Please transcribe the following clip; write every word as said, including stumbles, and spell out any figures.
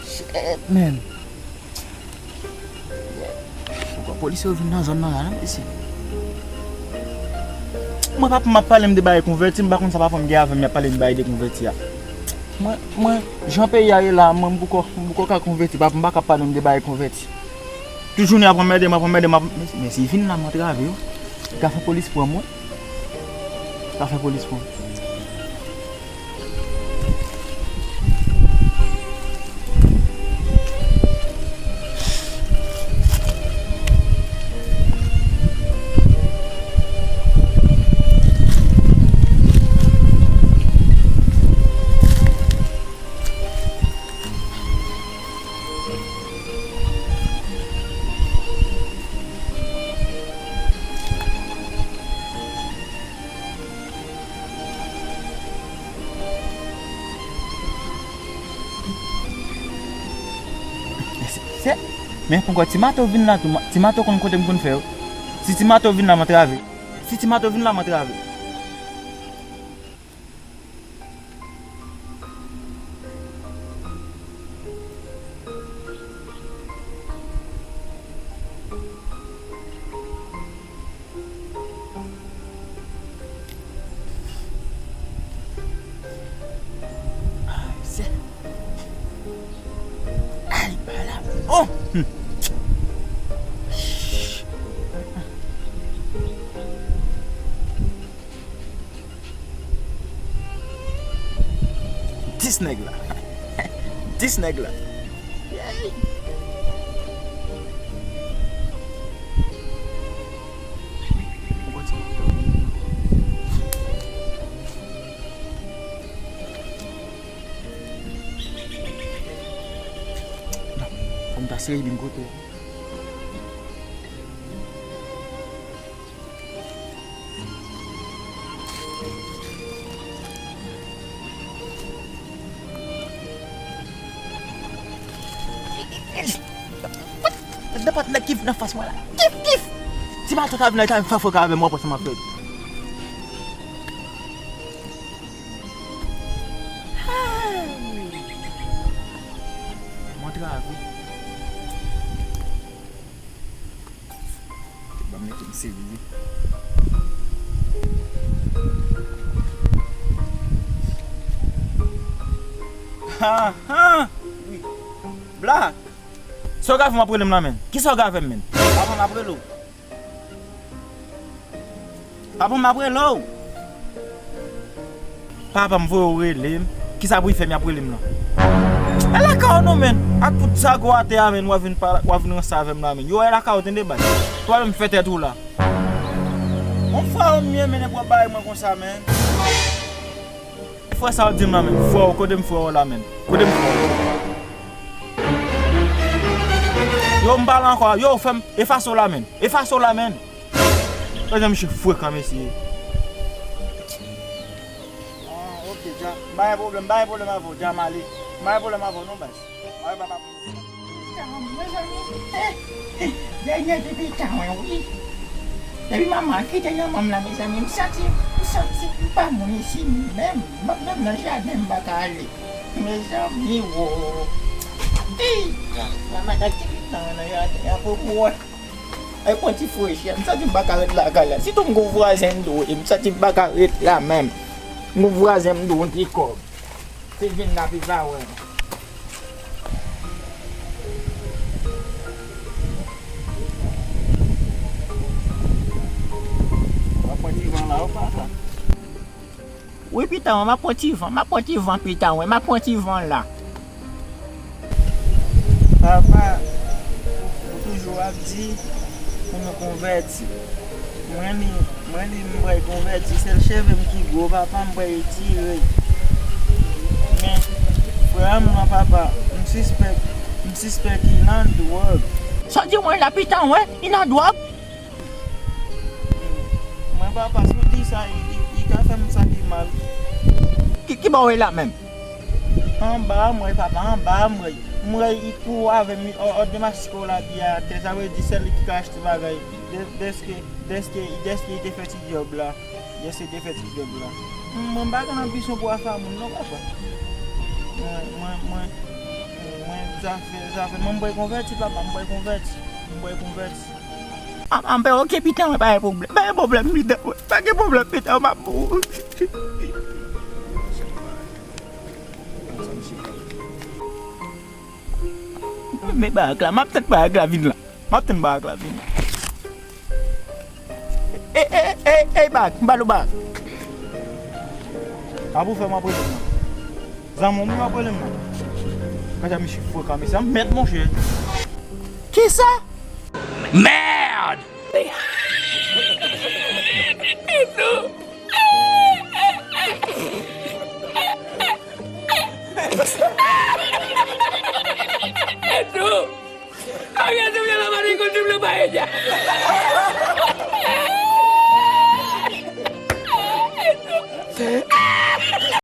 Shit, man. Poukwa polis yo vin nan zòn nan la, non, mesye? Mwen, papa m ap pale m de bagay konvèti, m pa konn sa papa m gen avè m, y ap pale m bagay de konvèti a. Mwen, mwen, jan peyi a ye la, mwen, m poko, m poko ka konvèti, papa m pa ka pale m de bagay konvèti. Tout jounen ap anmède m, ap anmède m, ap, men, men si vin la m antrave yo. Ka fè polis pran mwen. Ka fè polis pran. Se, se, men poukwa Ti Mato vin la tou? Ma-, Ti Mato konn kote m konn fè yo. Si Ti Mato vin la, m antrave. Si Ti Mato vin la, m antrave. Ay, se, ay, pa la. Oh! Hmm. Dis nèg la. Dis nèg la. Fò m ta sere bin kote a. Nenpòt nèg ki vin anfas mwen la. Kif, kif! Si Mato ta vin la, li ta vin fè fòk avè mwen, w ap wè sa m ap fè. Mwen trave. Ban m mete m seri wi. Ha, ha! Wi. Black! Sa w ka fè m ap rele m la, menn? Kisa w ka fè m, menn? Papa m ap rele w. Papa m ap rele w. Papa m voye w rele m. Kisa pou l fè m y ap rele m lan? E lakay w non, menn. Ak tout zago atè a, menn, w ap vin pale, w ap vin ranse avè m la, menn. Yo, e lakay w tande, baz. Pwoblèm fè tèt ou la. Yon frè w m ye, menn, epi w ap bare mwen konsa, menn. Frè sa w di m la, menn. Frè w, kote m frè w la, menn? Kote m frè w? Yo, m pale ankò. Yo, fè m efase w la, menn. Efase w la, menn. Gade jan misye frekan, mesye. Ah, ok, dja. M pa gen pwoblèm, m pa gen pwoblèm avè w, dja, m ale. M pa gen pwoblèm avè w non, baz. M pa gen pwoblèm. Mezanmi, dènye depi tan, wi. Depi manman kite nan manm la, mezanmi, m santi, m santi m pa moun isi menm. M ap menm nan jaden, m pa ka ale. Mezanmi, wo. Ey, manman ta kite tan nan jaden an pou m wè. Ay, pran ti fresh, m santi m pa ka ret lakay la. Sitou m gon vwazen m dwe, m santi m pa ka ret la menm. M gon vwazen m dwe yon ti kòb. Se vin la pi pa wè. W ap pran ti van la, ou pa sa? Wi, pitan, m ap pran ti van, m ap pran ti van, pitan, wi, m ap pran ti van la. Papa, ou toujou ap di pou nou konvèti. Mwen li, mwen li m pral konvèti, sèl cheve m ki gwo, papa m pral retire. Men, frè m nan, papa, m sispèk, m sispèk li nan dwòg. Sa w di mwen la, pitan, wi, li nan dwòg? Mwen, papa, si w di sa, li, li, li ka fè m santi mal. Ki, ki bò w ye la menm? Anba a m wè, papa, anba a m wè. M wè li tou avè m, ò, ò, de masiko la ki atè, sa vle di sèl li ki ka achte bagay. De, dèske, dèske, dèske li te fè ti djòb la. Dèske li te fè ti djòb la. Mwen pa gen anbisyon pou afè a moun non, papa. Mwen, mwen, mwen, mwen, zafè, zafè, mwen, mwen pral konvèti, papa, mwen pral konvèti, mwen pral konvèti. An, an, ben, oke, pita, mwen, pa gen pwoblèm, pa gen pwoblèm, pita, mwen, pa gen pwoblèm, pita, mwen, m ap bon. Men barak la, m ap tann barak la vin la. M ap tann barak la vin. Ey, ey, ey, ey, barak, m ba nou barak. A pou fè m ap rele m nan. Zanmi w, m ap rele m nan. Kanta misye frekan, mesye, m mèt, monchè. Kisa? Merde!